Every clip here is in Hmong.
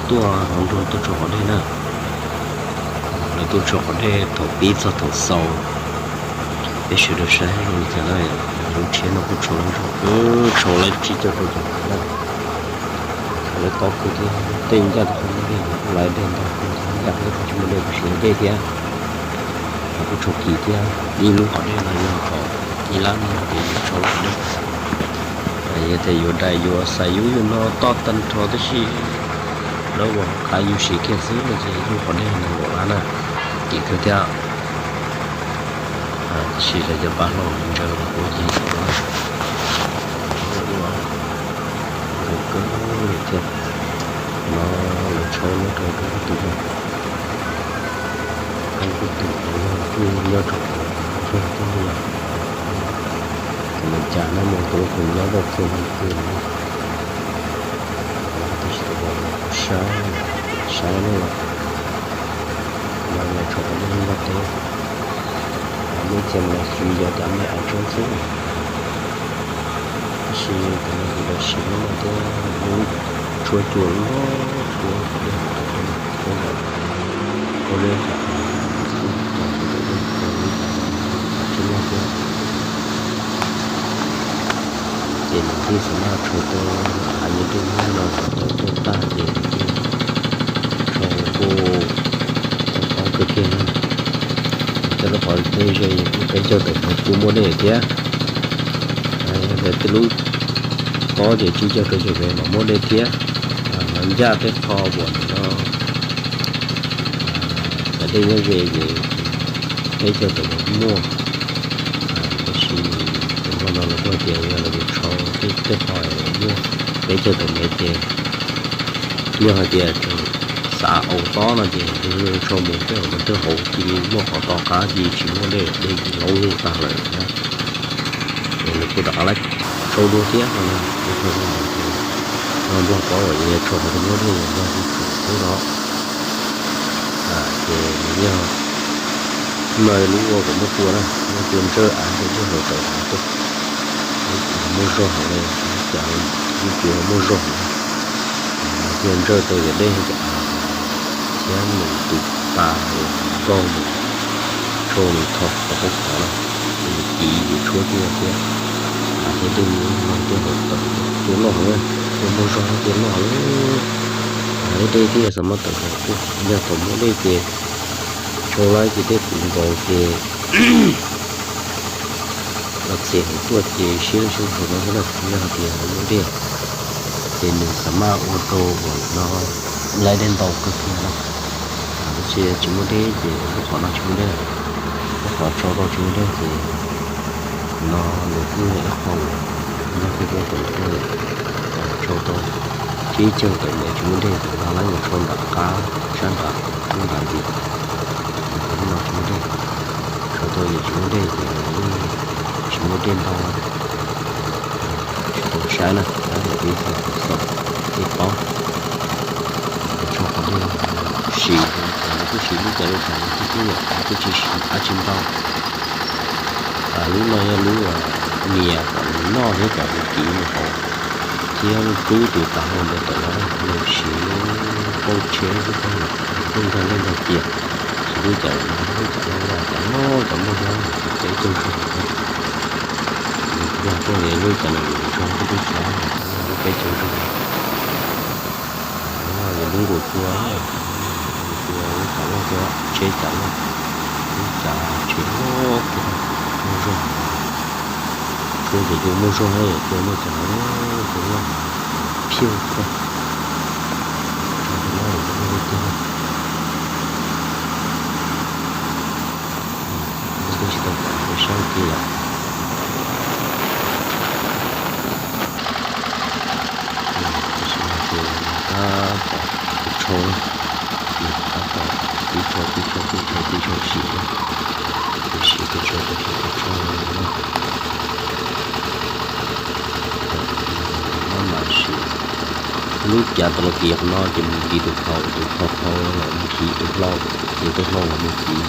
Tuaj hauv nroog tuaj tshau qhov dej na. Lawv tuaj tshau qhov dej thaum pib txog thaum xaus. Peb sawv daws saib zoo li cas na. Lub tshiab no kuj tshau lawv zoo, tshau lawv tsib caug rau caum na. Tshau lawv tob kawg thiab, tej ncaj rau qhov muaj dej, lawv dej ntau kawg thiab, ncaj qhov dej qhov tsis muaj dej kuj tsis lawv dej thiab. Kuj tshau kis thiab. Ib lub qhov dej no yog thaum ib lab no ces yuav tshau lub qhov dej. Yog tias yuav dais yuav xais yuav yug no toj tag nrho tab sis lawv ua hauv qab yug siv kiag xwb no ces lub qhov dej no nkaum lab na, kis kawg thiab. Tab sis lawv cov pab hlau ntsaws los kuj yig ua ntau kawg li thiab. No lawv tshau nyob rau koob kuj tus no, koob kuj tus no yog kuj nyob rau hauv nroog thiab yog. Thaum no cas nab mus tus tus nyob rau txhua leej twg no. Tab sis tus no kuj saib, saib no, no lawv tshau qhov dej npaj teb. Lub txhia mas tsis yog tias me av tshoob xwb, tab sis tus no ces lawv siv lub no thiab, lub tshuab cua loj tshuab qhov dej, tshuab ntawm, tshuab lub qhov, lub qhov tshuab loj thiab. Ces nws thiaj xav maj tshau tau av nyob dej nyob no kom tau tuaj tag ces thiaj tshau kuj tau tob kawg kiag na. Tej lub qhov dej ze kuj peb caug tawm mev kuj muaj dej thiab. Ntawm tej lub tob ces tsib caug rau caum mev los muaj dej thiab. Los ncaj tej qho uas nim no cov dej nyob ze ces peb caug tawm mev kuj muaj. Tab sis tus hlau no lawv kuj hais tias yog lawv tus tshau tej qho muaj peb caug tawm mev ces yog hais tias tseem xav aus tob no ces tshau mus tej hauv no twb hauv cia li muaj qhov to qab cia li tsis muaj dej, dej cia li laub zuj tag lawm na. Ces lawv kuj rov qab tshau dua thiab no na. Tshau dua ntawd ces no Nplog paub yog tshau qhov twg muaj dej Nplog kuj tshau xwb no. Ces nws yog no lub ua kom muaj cua na, muaj cua ntsawj av ntsawj hauv tawm av tuaj. Muaj zog heev li, cas lub cua muaj zog heev, no thiaj ntsawj tau cov dej cov av thiab nws tus pas nkaug mus tshau nws tho qhov qub qhov na, nws kiv ces tshuab cua thiab av thiab dej no thiaj hauv tawm cua loj heev, cua muaj zog thiaj loj heev. Av thiab dej thiaj xav maj tawm hauv tuaj, yog thaum muaj dej ces tshau lawm ces dej puv nkaus ces los txiav hauv tuaj ces siab lub siab ntshaus no xwb na. Yog hais tias muaj dej ces nws xav maj ua rau uas no laib dej ntau kawg kiag na. Tab sis tsis muaj dej ces lub qhov no tsis muaj dej, lub qhov tshau tau tsis muaj dej ces no nws kuj yog ib qho uas no kiag thiab, thaum lawv tuaj tshau tau tsib caug tawm mev tsis muaj dej ces no lawv mus tshau nram qab sab nram, nram ntsis, lub no tsis muaj dej, tshau tau ces tsis muaj dej ces tsis muaj dej ntau na. Tsis tau saib na, saib thaum pib txog thaum xaus thiaj paub. Tshau qhov dej siv zoo li cas lawv kuj siv lub cas li cas lawv kuj tib yam, lawv kuj tsis siv dab tsi ntau. Lub no yog lub nias kom nws noj thiab kom nws kiv mus hauv, thiab rub tus tav hlau ntawd tawm los na, nws siv lub pauj tsheb xwb, pauj nkag liaj nkag cia, siv lub cas los lub cas loj loj, cas loj cas muaj zog, peb caug zog. Nws yog tuaj lub cas los yus ntsoog kuj twb xav lub peb caug zog. Yog lub nkaus cua, nkaus cua lub cas loj thiab tsheb cas loj, lub cas tsheb loj kawg, muaj zog. Tshuab ces cua muaj zog, cua muaj cas cua loj phiaj kawg. Cua loj loj tiag. Twb tsis tau pom saib kiag yom. Tam sim no ces tab tom tshau na, tab tom tib tshau tib tshau tib tshau tib tshau siv na, siv tib tshau tib tshau tib tshau na. Maj mam siv lub cav tas los kiv qhov no ces mus kiv tus phau, tus phau phau los mus kiv tus hlau, tus hlau los mus kiv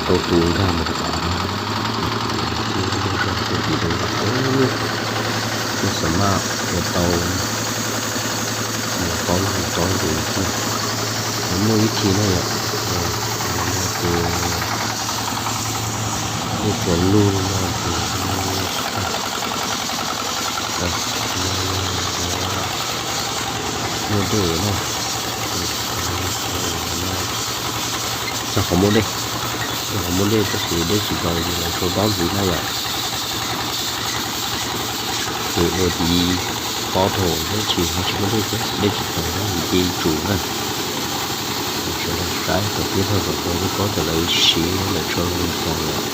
rau tus nkag mus rau tom av. Kuj zoo kuj kiv rau tom, kuj xav maj ua tau, ua tau Tov ntxiv, muaj ib thim na yom. Ces dej txawm lug li no ces muaj dej na. Txog qhov muaj dej, txog qhov muaj dej tab sis dej tsis txaus ces lawv sau tov ntxiv na yom. Ces ua tiv pob rau deb tsis ho tsis muaj dej thiab, dej tsis txaus ces tsum na. Sawv daws saib kom tib thaum kom tau lub pob tawm lawv siv lawv tso lub tag yom.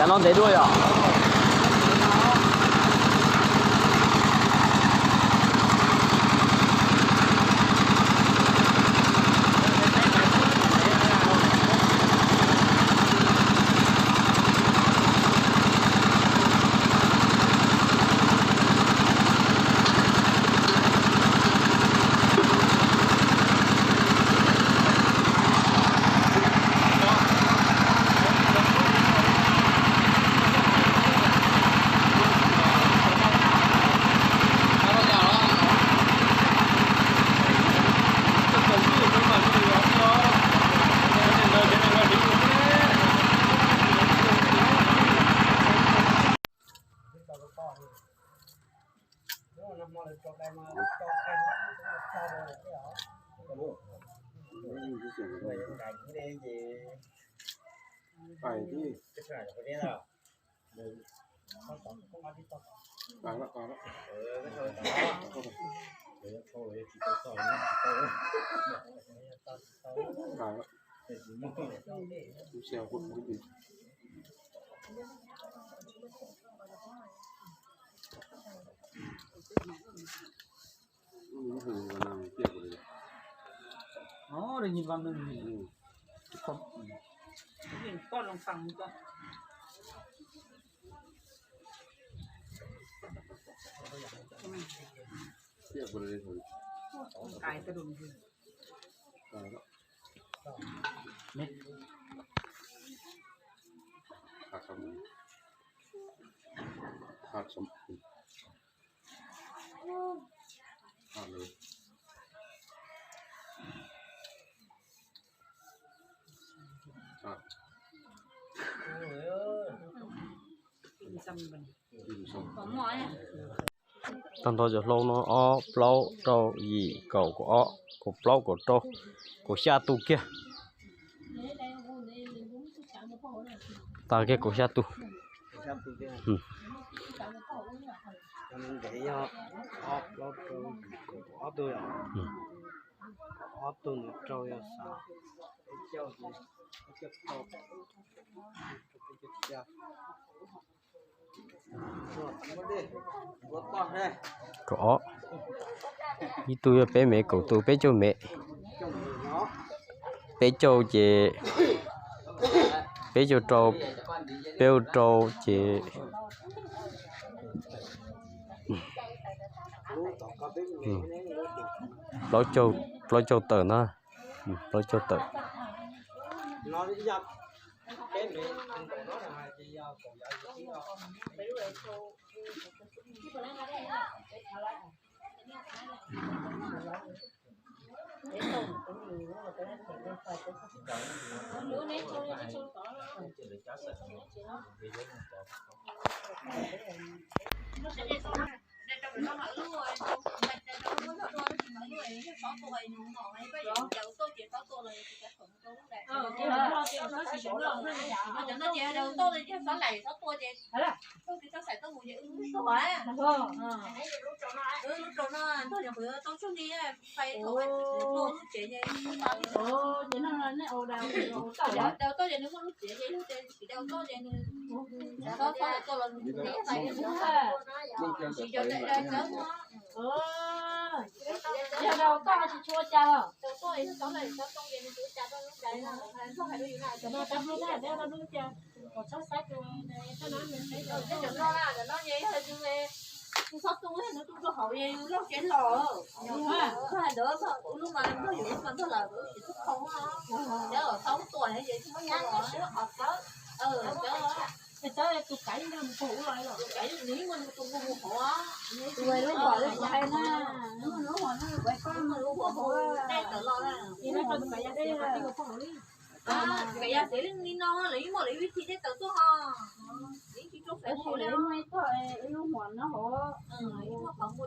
No ntev dua yom. Tag nrho cov hlau no ob plaub rau yim kaum kaum ob kaum plaub kaum rau kaum xya tus kiag. Tag kiag kaum xya tus. Kaum ob, ib tug yog peb mev, kaum tus peb caug mev. Peb caug ces peb caug rau, peb caug rau ces plaub caug, plaub caug tawm na, plaub caug tawm.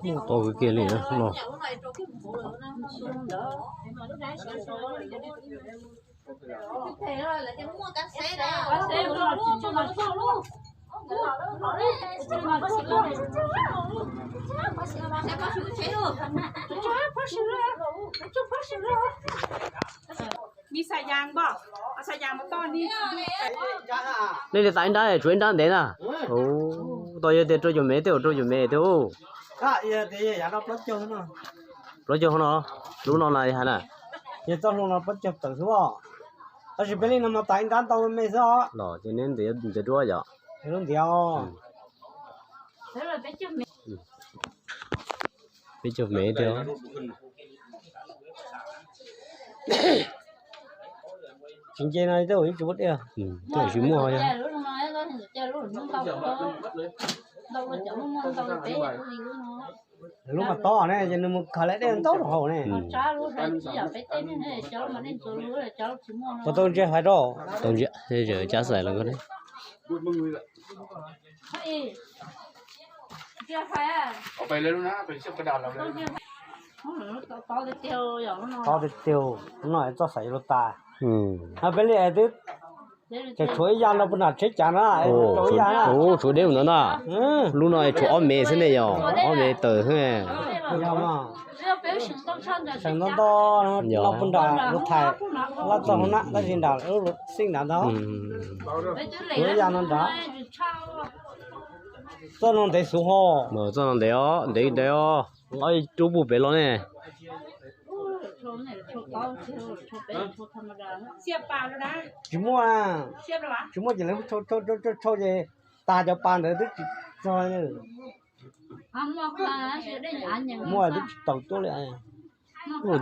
Muaj tau kiag li no. Nej li tas ib nrab, tshuav ib nrab ntev na. Tos yog tias rau caum mev tej zaum rau caum mev thiab. Plaub caug no, lub no na hais na. Yog txoj hlua no plaub caug tawm xwb os. Tab sis peb li no mas tas ib nrab ntau me xwb os. Los ces neb ntev duab yom. Lub ntiav os. Peb caug mev thiab. Tsis nce no tej zaum yeej tsis muaj dej. Tej zaum tsis muaj. Lub mas tob ne, ces nws mus khaws lawv dej ntau rau hauv ne. Puas tau ntsia fais rau? Tau ntsia, cab xais los ko ne. Tau tiag tiag, no txoj xaim yuav luag tas. Peb li twb tseem tshuav ib yam no puag nram tsheb cav na, tshuav ib yam na. Tshuav deb mus no na. Lub no tshuav ob mev xwb ne yom, ob mev tawm xwb. Seem ntau ntau no puag nram lub thais, laj txog hauv na, tab sis nram lub xij nram ntag. Tshuav ib yam no nrad. Txoj no ntev xwb ho. Txoj no ntev os, ntev ntev os. Ob rub puag pem los ne. Tsis muaj, tsis muaj ces lawv tshau tshau ces tas cov pas ntawd twb tsis txog. Muaj twb tsis tau tuaj li.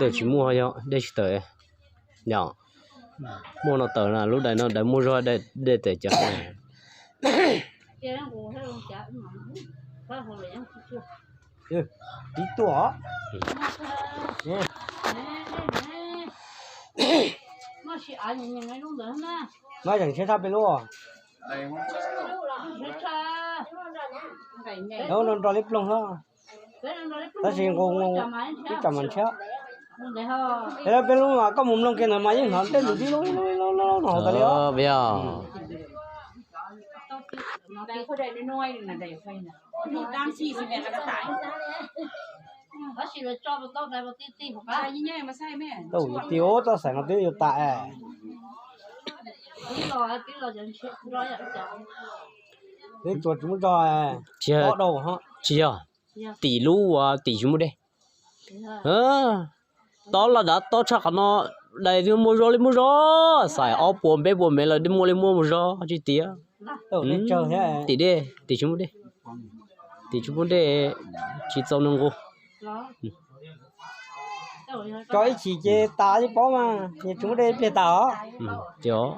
Tej tsis muaj, yog dej tsis tawm. Yog muaj no tawm na, lub dais no dais muaj zog, dej tawm cov. Tib tuaj. Mas yeem tsheb thaj peb lub. Nrog nrog li ploog xwb. Tab sis nqus nqus ib tsam mas ntshiab. Es peb lub mas koj mus mloog kiag ntawd mas yeej hnov tej ntawd tib lub ib lub ib lub no hauv tas li os. Tau yus ti ub txoj xaim no twb yuav tas. Twb tsuas tsis muaj zog. Tsis yog, tim lub uas tim tsis muaj dej. Tob laj dav tob tshaj qhov no, dais twb muaj zog li muaj zog, xaim ob puas peb puas mev los muaj li muaj mus zog tsis tiav. Tim dej, tim tsis muaj dej, tim tsis muaj dej, tsis txaus nws nqus. Tso ib chim ces tas yeej paub mas, yeej tsis muaj dej ib pliag tas os. Ces os,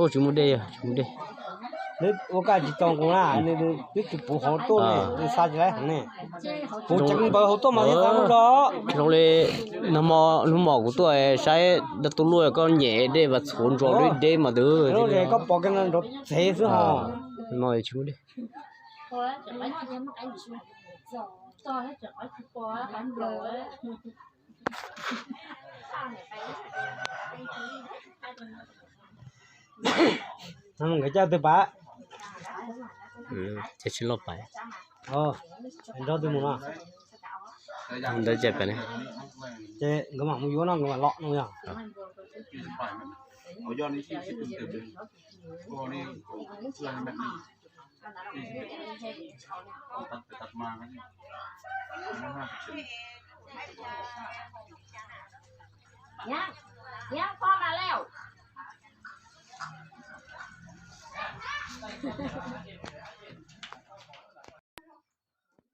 tsis muaj dej, tsis muaj dej. Nws ua kaj tsis txaus nqus na, nws twb tsis puv hauv tuaj ne, nws xa tsis laib heev ne. Puv ceev npaws hauv tuaj mas thiaj xa muaj zog. Zoo li nag hmo hnub hmo kuv tuaj saib dab tub luaj koj nyem dej vas txhuv ntsuas lub deb mas twb. Koj pom kiag no nrov txev xwb hos. No tsis muaj dej. Nkawd caj twg pab? Ces tsis loj pais. Nrog twg mus no? Ntawd ces pais ne. Ces nkawd mam mus yuav no nkawd mam los no yog.